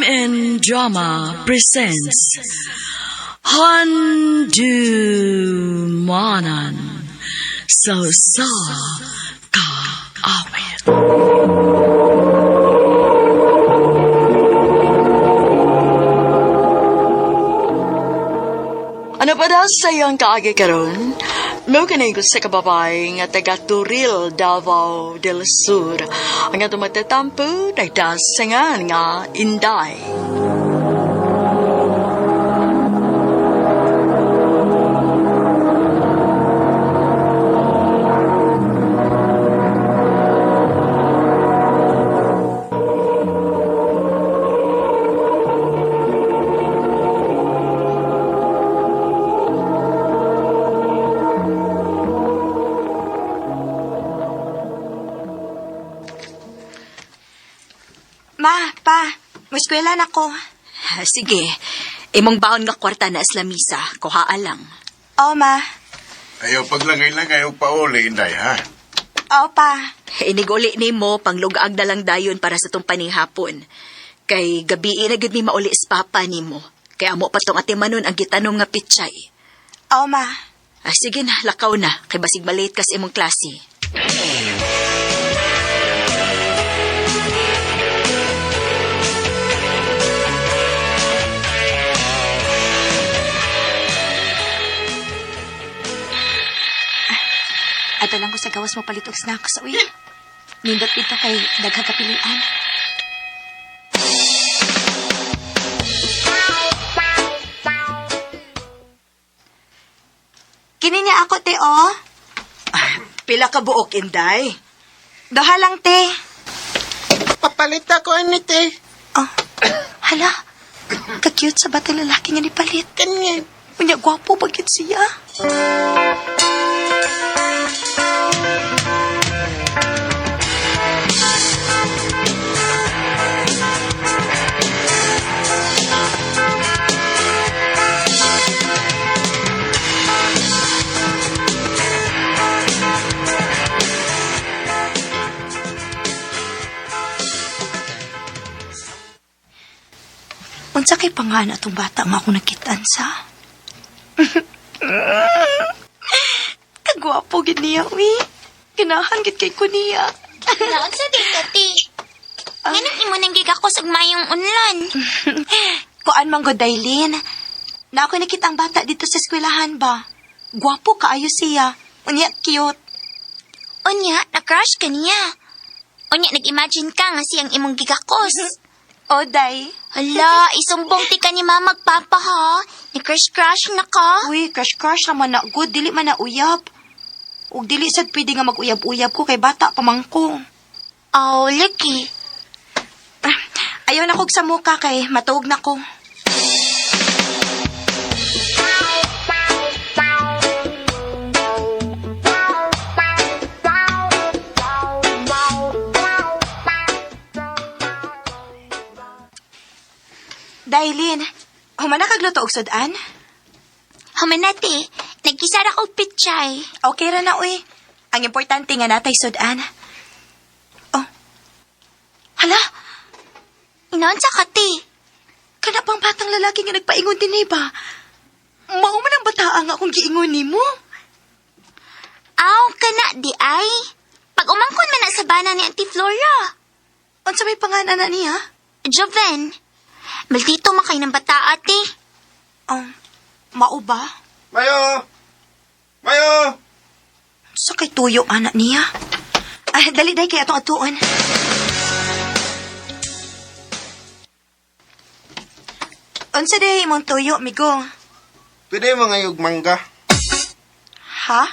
MN Drama presents Handumanan sa sa kaawit. Ano pa daw sa iyong kaagi karon? Mo kining sa kababay nga taga Turil, Davao del Sur. Ang atong matatampo nagdasangan nga Inday. Ma, pa, eskwela na ko. Sige, imong baon nga kwarta na sa lamisa, kuhaa lang. Oo, ma. Ayaw paglangay-langay og pauli, Inday, ha? Oo, pa. Iniguli nimo panglugaag na lang dayon para sa tong panihapon. Kay gabi na gud mi mauli sa papa nimo. Kay amo pa tong atimanon ang gitanom nga pichay. Oo, ma. Sige na, lakaw na. Kay basig malate kas imong klase. Ato lang ko sa gawas mo palit og snacks, uy. Nindot dito kay daghang kapilian. Kini niya ako, te, oh. Pila ka buok, Inday? Doha lang, te. Papalit ako ani te. Oh. Hala. Ka-cute sa bata lalaki nga nipalit. Kanya. Unya, gwapo ba gyud siya? Unsa kay pangan atong bata nga akong nakitaan sa? Kagwapo gid niya, uy. Ganahan gid kay ko niya. Naunsa di ka, ti? Nganong imo nang gigakos og mayong unlan? Kuan man gud Dailin. Na ako nakita ang bata dito sa eskwelahan ba. Gwapo kaayo siya. Unya cute. Unya, na-crush ka niya. Unya, nag-imagine ka nga siyang imong gigakos. O, day. Hala, isumbong ti ka ni mama magpapa ha. Ni-crush-crush na ka. Uy, crush crush naman na good. Dili man na uyab. Ug dili sad pwede nga mag-uyab-uyab ko kay bata pa man ko. Oh, lagi. Ah, Ayaw na kog sa muka kay matuog na ko. Dailin, humana kag luto og sudan? Human na, ti. Nagkisara og pichay. Okay ra na uy. Ang importante nga natay sudan. Oh. Hala, Inaunsa ka, ti? kana pang batang lalaki nga nagpaingon din eh ba? Mao man ang bataa nga akong giingon nimo. Aw, kana, di ay. Pag umangkon man na sa bana ni Auntie Flora. Unsa may pangalan na niya? Joven, maldito man kay ng bata, ate. Oh, mao ba? Mayo! Mayo! Sa kay tuyo anak niya. Ay, dali day kay atong atuon. Unsa day imong tuyo, migo? Pwede mo ngayog mangga. Ha?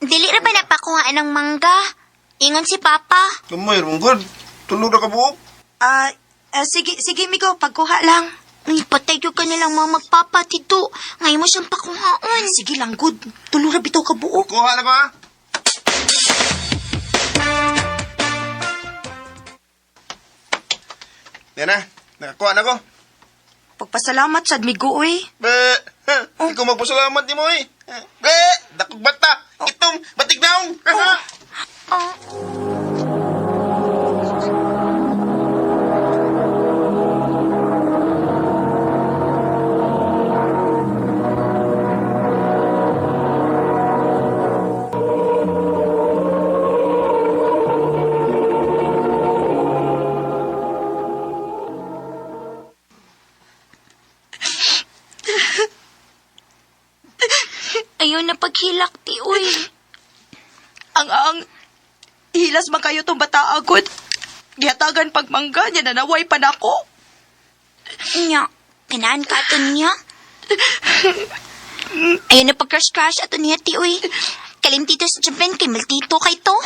Dili ra ba napakuhaan ng mangga? Ingon si Papa. Tumoy, mong good. Tulog na ka buok. Ah, sige, sige migo, pagkuha lang. Uy, patay gyud ka nilang mga magpapa, tito. Ngayon mo siyang pakuhaon. Sige lang, good. Tulo ra bitaw ka buok. Kuha na ko ha. Yan na. Nakakuha na ko. Pagpasalamat sad migo oy. Be, ha, hindi ko magpasalamat ni mo eh. Be, dakog bata. Itong batig naong. Oh. Ayaw na paghilak, ti, uy. Ang hilas man kayo tong bata agod. Gihatagan pagmangga niya nanaway pa nako. Nya, kanaan ka ato niya? Ayaw na pag-crush-crush ato niya, ti, uy. Kalimtito sa Japan kay Maltito kay to.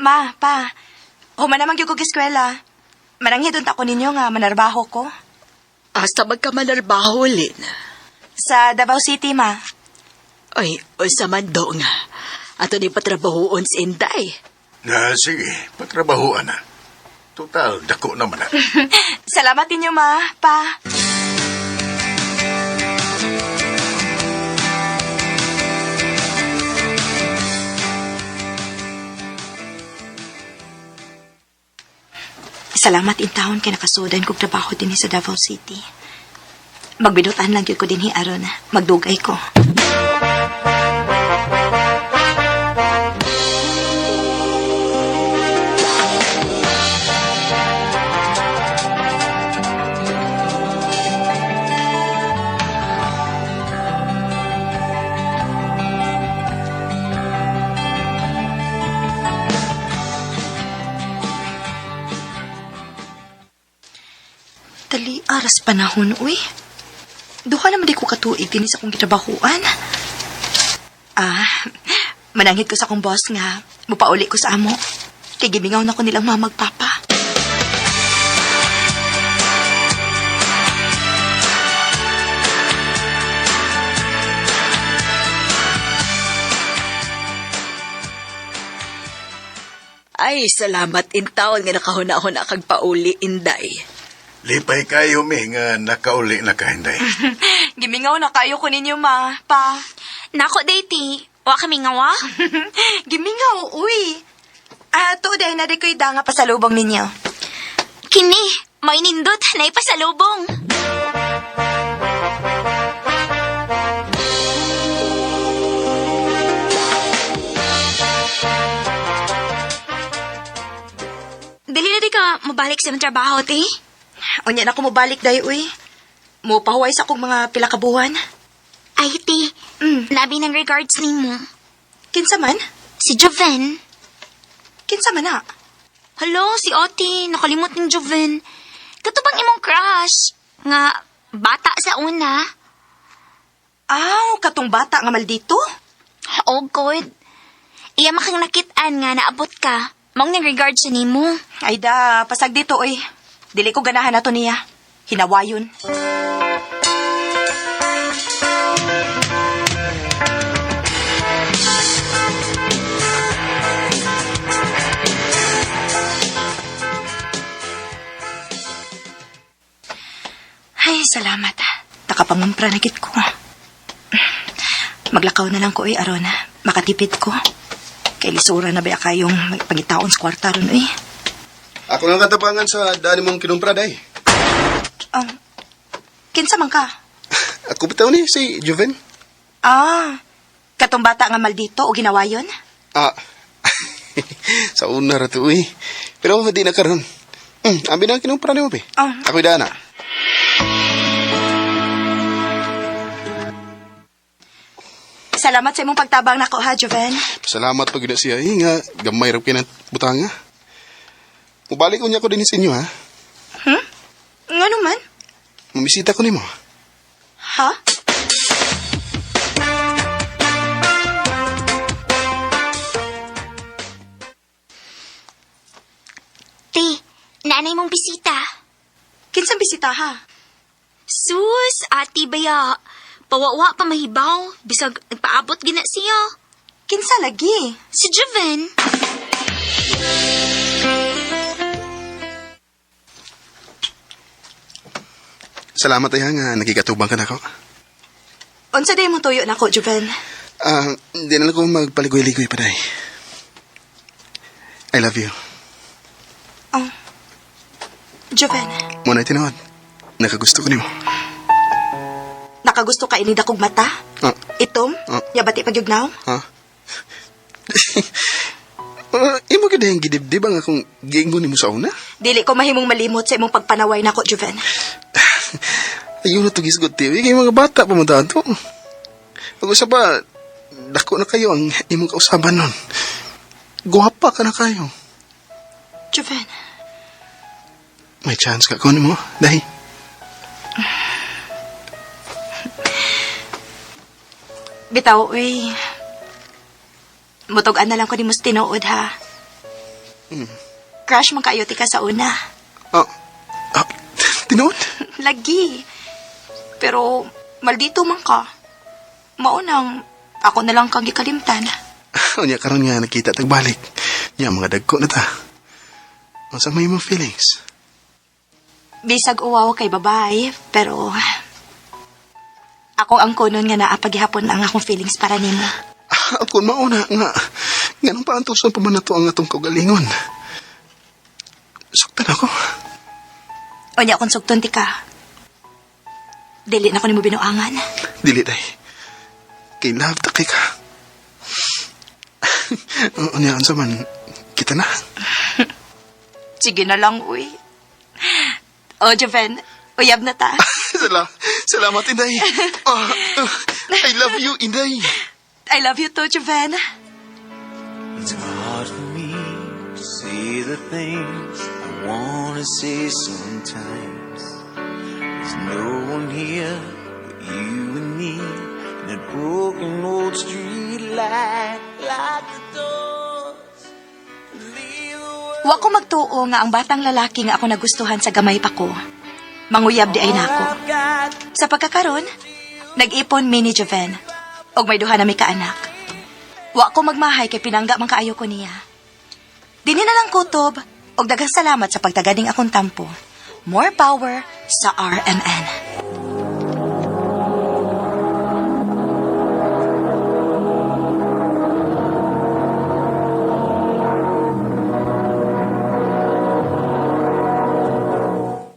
Ma, pa, human naman gyud kog eskwela. Mananghid unta ko ninyo nga manarbaho ko. Asa magkamanarbaho, Lin. Sa Davao City, ma. Ay, unsa man do nga. Ato ni patrabahoon si Inday. Na, sige, patrabahoan na. Total, dako naman na. Salamat ninyo, ma, pa. Salamat in taon kay nakasudan kog trabaho dinhi sa Davao City. Magbinutan lang gyud ko dinhi aron magdugay ko. Dali aras panahon, uy. Duha naman di ko katuig dinhi sa akong gitrabahoan. Ah, mananghid ko sa akong boss nga, mupauli ko sa amo. Kay gimingaw na ko nilang mamagpapa. Ay, salamat in taon nga nakahuna-huna kag pauli, Inday. Lipay kayo, mi, nga nakauli na ka, Inday. Gimingaw na kayo ko ninyo, ma, pa. Nako, day, ti. Wa kami nga, wa? Gimingaw, uy. Ah, tuod ay na di ko'y da nga pasalubong ninyo. Kini, may nindot, naipasalubong. Dali na di ka mabalik sa imong trabaho, ti. Unya na ko mobalik day, uy. Mupahuway sa akong mga pila ka buwan. Ay, ti. Labi ng regards nimo. Kinsa man? Si Joven. Kinsa man na? Hello, si Oti. Nakalimot ng Joven. Kato bang imong crush? Nga, bata sa una. Aw, katong bata nga maldito. Oh, God. Iya makang nakitaan nga naabot ka. Maong nang regards sa nimo. Ay da, pasag dito, oy. Dili ko ganahan na to niya. Hinawayon. Ay, salamat. Nakapangumpra na gid ko. Maglakaw na lang ko, oy, aron. Makatipid ko. Kay lisura na ba kayong pangitaon sa kwarta ron, oy. Ako nga katabangan sa daan mong kinumpra, day. Kinsa man ka? Ako bitaw ni si Juven. Ah, katong bata nga maldito o ginawayon? Ah, sa una ra to, uy. Pero di na karon. Abi na ang kinumpra nimo, be. Ah. Ako'y daan na. Salamat sa imong pagtabang nako ha, Joven. Salamat pag na siya. Eh, nga, gamay ra kay ng butanga. Mubalik unya ko din sa inyo, ha? Ngano man? Mamisita ko nimo. Ha? Ti, nanay mong bisita. Kinsang bisita ha? Sus, ati baya. Pawawa pa mahibaw. Bisag nagpaabot gina siya. Kinsa lagi? Si Joven. Salamat ay nga nagikatubang ka nako. Unsa day mong tuyo nako, Joven? Ah, di na lang ko magpaligoy-ligoy pa day. I love you. Oh. Joven, Muna tinuod. Nakagusto ko nimo. nakagusto ka ini dakog mata? Ah, Itom? Ah. Yabati pagyugnaw? ha? Imo gid ang gidibdib ang akong giingon nimo sa una? Dili ko mahimong malimot sa imong pagpanaway nako, Joven. Ayun na to gisgot TV. Kay mga bata pa mo dato. Pag usaba, dako na kayo ang imong kausaban nun. Guwapa ka na kayo. Joven, May chance ka kunin mo, dahi. Bitaw, uy. Mutog-an na lang ko ni mas tinuod, ha? Crush man kayo ti ka sa una. Ah, ah, tinuod? Lagi. Pero, maldito man ka. Maunang, ako na lang kang gikalimtan. Unya karon nga nakita tagbalik. Nya mga dagko na ta. Unsa may imong feelings? Bisag uwaw kay babae, pero ako ang kunon nga naa paghihapon ang akong feelings para nimo. Ah, kung mauna nga, ganun pa antuson pa man nato ang atong kaugalingon. Suktan ako. Unya kung sugton ti ka. Dili na ko nimo binuangan. Dili day. Kay love ta kay ka. Unya unsa man kita na. Sige na lang, uy. O, Joven, uyab na ta. Salamat Inday. Ah, ah, I love you Inday. I love you too, Joven. It's hard for me to say the things I wanna say sometimes. There's no one here but you and me, and that broken old street light. Lock the doors, leave the world. Wa ko magtuo nga ang batang lalaki nga ako nagustuhan sa gamay pa ko. Manguyab di ay nako. I've got Sa pagkakaron, nag-ipon mi ni Joven. Og may duha na mi kaanak. Wa ko magmahay kay pinangga man kaayo ko niya. Dini na lang kutob og daghang salamat sa pagtaganing akong tampo. More power sa RMN.